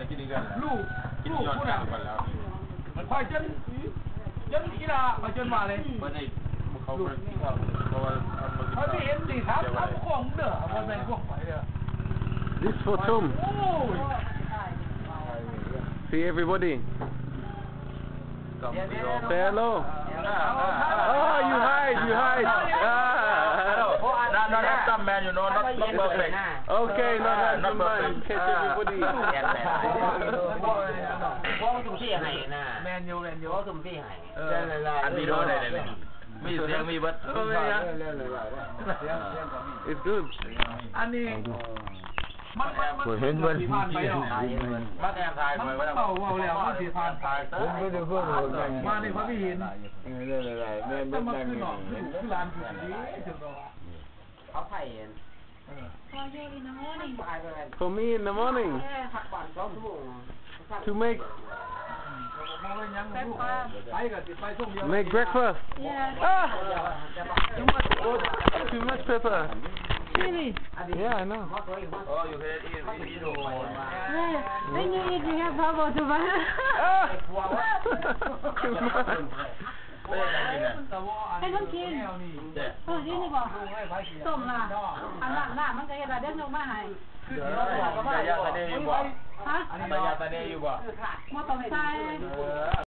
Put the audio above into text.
ລູກ ລູກພຸ້ນນະ ຂ້ອຍຈົນ ຈົນອີ່ຫຼ້າ ຂ້ອຍຈົນວ່າເລີຍ ເພິ່ນໄດ້ ເຂົາບໍ່ໄດ້ກິນເຂົ້າ ເພາະວ່າ ຂ້ອຍໄປເຫັນນີ້ ຖາມ ຖາມຂອງເດີ ບໍ່ໃສ່ຂອງໄປເດີ. This for Tom. ໂອ້ຍ See everybody. Say hello. Oh, you hide, you hide. Ah. Not, not handsome man, you know, not, not perfect. Okay, not handsome man. Catch everybody. ພວກຊຸມຊີໃຫ້ນະ ແມ່ນຢູ່ ແມ່ນຢູ່ ພວກຊຸມຊີໃຫ້ ເອີ ອັນວິດີໂອໄດ້ເລີຍ ມີສຽງມີເບິດ ເອີ It's good. ອັນນີ້ ມັນ ມັນ ມັນ ມັນຊິຜ່ານໄປເນາະ ມັນແອບຖ່າຍ ມັນ ມັນເວົ້າ ເວົ້າແລ້ວມັນຊິຜ່ານໄປ ເຫັນບໍ່ ເດີ ເບິ່ງ ເບິ່ງ ມານີ້ຂ້ອຍໄປເຫັນ ເອີ ແມ່ນໆ ແມ່ນ ແຕ່ມັນຄືນ້ອງ ຄືລູກຄືຫຼານ ຄືຊິດີ ຈົນວ່າ ເຂົາໄປ Call you in the morning. For me in the morning. Yeah. ພັກບານສອງຊົ່ວໂມງ To make ບໍ່ແມ່ນຫຍັງ Breakfast. ໄປກໍຊິໄປຊ່ວງດຽວ Make breakfast. Yeah. Ah! Too much, too much pepper. Really? Yeah, I know. Oh, you can eat, eat, eat. Yeah. When you eat, you have trouble to find. Ah! Too much. ເຮັດຫຍັງກິນ? ເຮັດໜົມຈີນ ເອີ ນີ້ນີ້ບໍ່ ຕົ້ມລະ ອັນນັ້ນລະ ມັນກໍເຮັດລະ ດຽວຍົກມາໃຫ້ ເອີ ຢາຢາທະເນຢູ່ບໍ່? ຮະ? ຢາຢາທະເນຢູ່ບໍ່? ບໍ່ຕ້ອງໃສ່ ເອີ.